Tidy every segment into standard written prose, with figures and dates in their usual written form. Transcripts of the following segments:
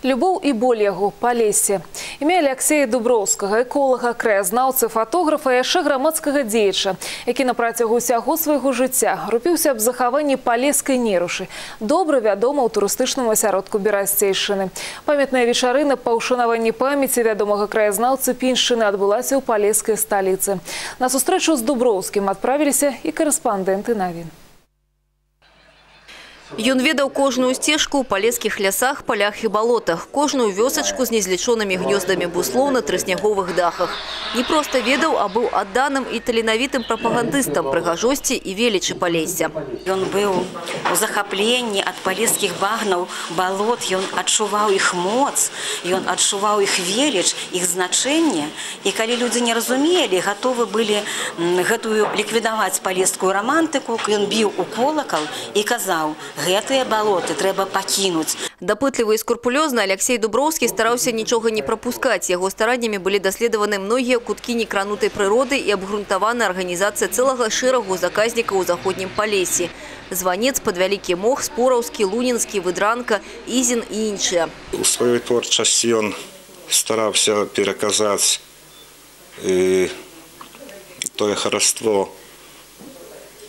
Любоў і боль яго – Палессе. Імя Аляксея Дуброўскага, эколага, краязнаўцы, фатографа і яшчэ грамадскага дзеяча, які на працягу ўсяго свайго жыцця рупіўся аб захаванні палескай нерушы, добра вядома ў турыстычным асяродку Берасцейшчыны. Памятная вечарына па ўшанаванні памяці вядомага краязнаўцы Піншчыны адбылася ў палескай сталіцы. На сустрэчу з Дуброўскім адправіліся і карэспандэнты навін. Ён ведаў кожную сцежку ў палескіх лясах, палях і балотах, кожную вёсачку з незлічонымі гнёздамі буслоў на трысняговых дахах. Не проста ведаў, а быў адданым і таленавітым прапагандыстам прыгажосці і велічы Палесся. Ён быў у захапленні ад палескіх багнаў, балот, ён адчуваў іх моц, ён адчуваў іх веліч, іх значэнне. І калі людзі не разумелі, гатовы былі гэтую ліквідаваць палескую рамантыку, ён біў у колакал і казаў: «Гэтыя балоты трэба пакінуць». Дапытлівы і скрупулёзны Аляксей Дуброўскі стараўся нічога не прапускаць. Яго стараннямі былі даследаваны многія куткі некранутай прыроды і абгрунтавана арганізацыя цэлага шэрагу заказнікаў у заходнім Палессі. Званец, Падвялікі мох, Спораўскі, Лунінскі, Выдранка, Ізін і іншыя. У сваёй творчасці ён стараўся пераказаць тое хараство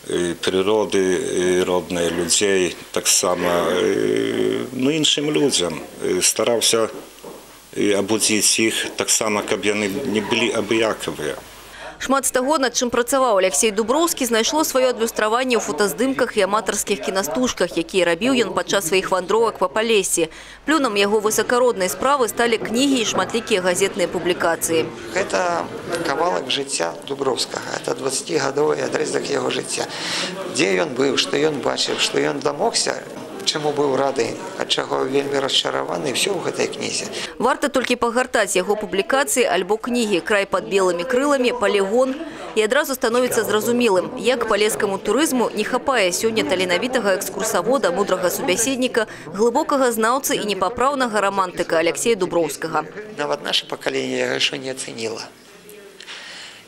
прыроды роднай, людзей, таксама, ну, іншым людзям. Стараўся абудзіць іх таксама, каб яны не былі абыякавыя. Шмат з таго, над чым працаваў Аляксей Дуброўскі, знайшло сваё адлюстраванне ў фотаздымках і аматарскіх кінастужках, якія рабіў ён падчас сваіх вандровак па Палессі. Плёнам яго высакароднай справы сталі кнігі і шматлікія газетныя публікацыі. Гэта кавалак жыцця Дуброўскага, это 20-гадовы адрэзак яго жыцця. Дзе ён быў, што ён бачыў, што ён дамогся, чаму быў рады, ад чаго вельмі расчараваны, ўсё ў гэтай кнізе. Варта толькі пагартаць яго публікацыі альбо кнігі «Край пад белымі крыламі», «Палігон», і адразу становіцца зразумелым, як палескаму турызму не хапае сёння таленавітага экскурсавода, мудрага субяседніка, глыбокага знаўцы і непапраўнага рамантыка Аляксея Дуброўскага. Нават наше пакаленне яго яшчэ не ацэніла.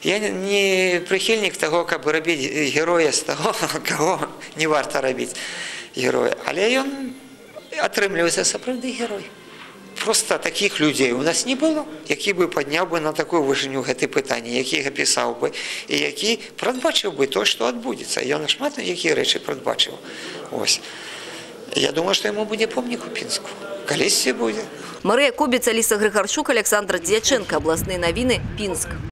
Я не прыхільнік таго, каб рабіць героя з таго, каго не варта рабіць героя. Але ён атрымліваецца сапраўды герой. Проста такіх людзей у нас не было, які бы падняў бы на такую вышыню гэты пытанні, які іх апісаў бы і які прадбачыў бы то, што адбудзецца. Ён шмат якія рэчы прадбачыў. Ось. Я думаю, што яму будзе помнік у Пінску. Калісьці будзе. Марыя Кобіц, Аліса Грыгарчук, Аляксандр Дзячэнка. Абласныя навіны, Пінск.